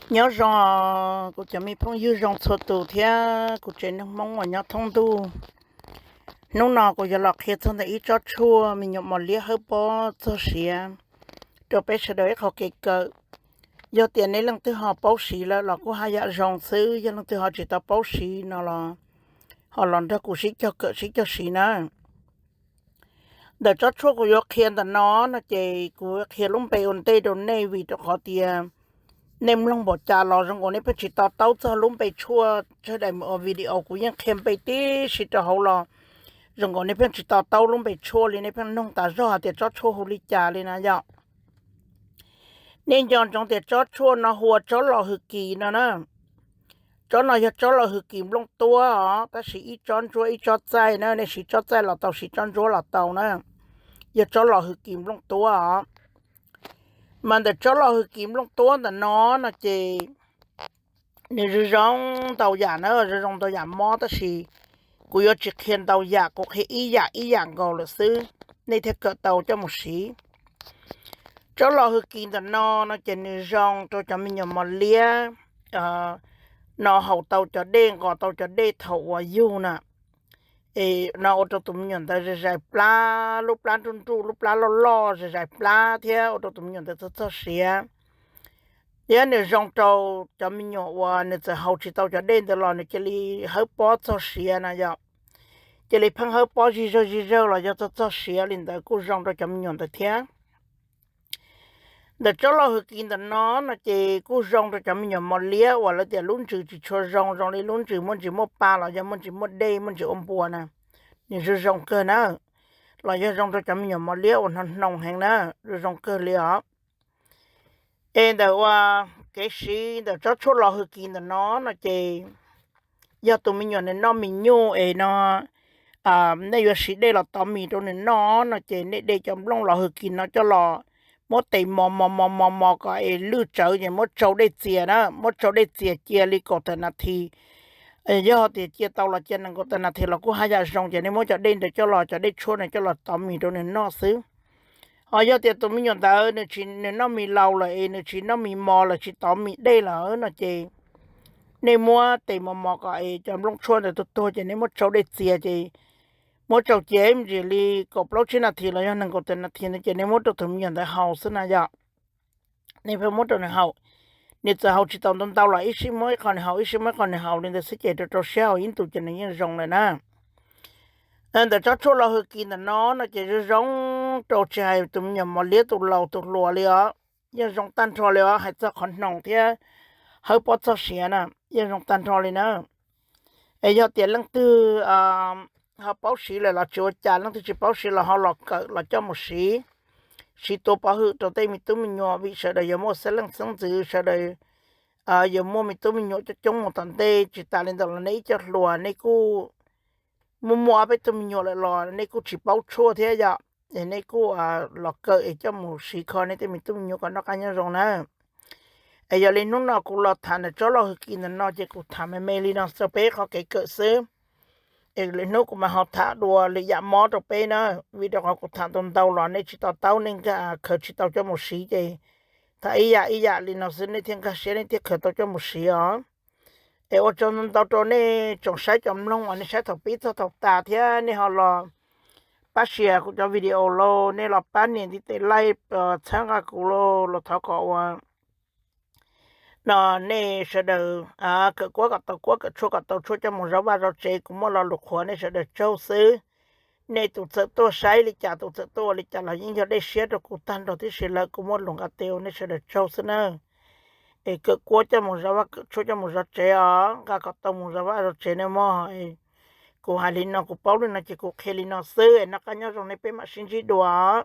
Nyob zoo kuv cov me phooj ywg zoo txhua tus thiab kuv tsev neeg Hmoob uas nyob thoob ntuj. Hnub no kuv yuav los qhia txog ntawm ib tsob tshuaj me nyuam mos liab hawb pob txog siav rau peb sawv daws ib qho kev kawm. Yog tias nej leej twg ho paub siv lawm los kuj haj yam zoo xwb, yog leej twg ho tsis tau paub siv no los ho los nrog kuv sib cog kawm sib cog siv na. Ntawm tsob tshuaj kuv yuav qhia ntawm no no ces kuv qhia lub npe ua ntej rau nej vim rau qhov tias nej mloog npaum cas los zoo nkaus nej pheej tsis to taub txog lub npe tshuaj. Sawv daws mus ua video kuv yeej qhia npe tib si rau hauv los zoo nkaus nej pheej tsis to taub lub npe tshuaj li, nej pheej nug tas zog hais tias tsob tshuaj hu li cas li na yom. Nej nco ntsoov tias tsob tshuaj no hu ua tsob los hwj kis no na. Tsob no yog tsob los hwj kis nplooj tuab os, tab sis ib tsob ntsuab ib tsob txaij na, nej siv tsob txaij los tau siv tsob ntsuab los tau na. Yog tsob los hwj kis nplooj tuab os. Mas ntawm tsob los hwj kis nplooj tuab ntawm no no ces nws zoo zoo ntau yam na, zoo zoo ntau yam mob tab sis kuv yuav tsis qhia ntau yam, kuv qhia ib yam ib yam nkaus lawm xwb, nej thiaj kawm tau coj mus siv. Tsob los hwj kis ntawm no no ces nws zoo rau cov me nyuam mos liab no haus tau cov dej, nqos tau cov dej thaum uas yug na. Es no ua rau tus me nyuam ntawd zais zais plab, lub plab nruj nruj, lub plab loj loj, zais zais plab thiab ua rau tus me nyuam ntawd txog txog siav. Thiab nws zoo rau cov me nyuam uas nws txawm haus tsis tau cov dej ntawd los nws cia li hawb pob txog siav na yom. Cia li pheej hawb pob zig zawg zig zawg los yog txog txog siav li ntawd kuj zoo rau cov me nyuam ntawd thiab. Ntawm tsob los hwj kis ntawm no no ces kuj zoo rau cov me nyuam mos liab uas lawv tias lub ntsws tsis tshua zoo, zoo li lub ntsws muaj ntsis muaj pa los yog muaj ntsis muaj dej muaj ntsis ua npua na. Nws zoo zoo kawg na, los yog zoo rau cov me nyuam mos liab uas hnoos hnoos heev na, zoo zoo kawg li os. Es ntawm ua kev siv ntawm tsob tshuaj los hwj kis ntawm no no ces yog tus me nyuam nws noj mis nyuj es no nej yuav siv dej los tov mis rau nws noj no ces nej de cov nplooj los hwj kis no coj los muab tes mos mos mos mos mos kom es lwj tsawv ces muab tsau dej txias na, muab tsau dej txias cia li kaum tawm nas this. Yog tias cia tau los cia nees nkaum tawm nas this los kuj haj yam zoo, ces nej muab cov dej ntawd coj los, cov dej tshuaj no coj los tov mis rau nws noj xwb. Ho yog tias tus me nyuam ntawd nws tsis, nws noj mis laus lawm es nws tsis noj mis mos lawm, tsis tov mis dej lawm no ces nej muab tes mos mos kom es cov nplooj tshuaj ntawd tuag tuag ces nej muab tsau dej txias ces muab tsau cia ib me ntsis li kaum plaub tsib nas this los yog nees nkaum tawm nas this ntawd ces nej muab rau tus me nyuam ntawd haus xwb na yom. Nej pheej muab rau nws haus, nws txawm haus tsis tau ntau ntau los ib sij muab ib qho nws haus, ib sij muab ib qho nws haus li ntawd xwb ces rau rau siab haus ib ntus ces nws yeej zoo lawm na. Ntawm tsob tshuaj los hwj kis ntawm no no ces zoo zoo rau tsis hais tus me nyuam mos liab, tus laus tus hluas li os, yeej zoo tag nrho li os, hais txog qhov hnoos thiab hawb pob txog siav na, yeej zoo tag nrho li na. Es yog tias leej twg ho paub siv lawm los tsis ua cas, leej twg tsis paub siv los ho los kawm los coj mus siv, siv tuav pov hwm rau tej me tub me nyuam vim sawv daws yuav muaj xeeb leej xeeb ntxwv, sawv daws yuav muaj me tub me nyuam coob coob mus tom ntej. Tsis tas li ntawd los nej ib co hluas nej kuj muaj muaj ob peb tug me nyuam lawm los nej kuj tsis paub tshuaj thiab yom, es nej kuj los kawm es coj mus siv kho nej tej me tub me nyuam kom noj qab nyob zoo na. Es yog li hnub no kuv los tham ntawm tsob los hwj kis ntawm no ces kuv tham me me li no rau peb qhov kev kawm xwb. Es lwm hnub kuv mam ho tham dua lwm yam mob rau peb na, vim rau qhov kuv tham ntau ntau los nej tsis to taub, nej nkag khaws tsis tau coj mus siv ces tham ib yam ib yam li no xwb nej thiaj nkag siab, nej thiaj khaws tau coj mus siv os. Es ua tsaug ntau ntau rau nej tsoom saib cov mloog uas nej saib thaum pib txog thaum tas thiab nej ho los pab share kuv cov video los, nej los pab nias ntiv tes like txhawb nqa kuv los, los thov kom ua no nej sawv daws kawm kuab kom tau kuab, kawm tshuaj kom tau tshuaj, coj mus zov vaj zov tsev. Kuv muaj lo lus qhuas nej sawv daws tsaug xwb. Nej tus txawm tuaj saib li cas, tus txawm tuaj ua li cas los yeej yog dej siab rau kuv tag nrho tib si lawm. Kuv muaj lus nqa tes ua nej sawv daws tsaug xwb na. Es kawm kuab coj mus zov vaj, kawm tshuaj coj mus zov tsev os, nqa kom tau mus zov vaj zov tsev nej mog. Kuv hais li no, kuv paub li no ces kuv qhia li no xwb, es noj qab nyob zoo nej peb mam sib ntsib dua.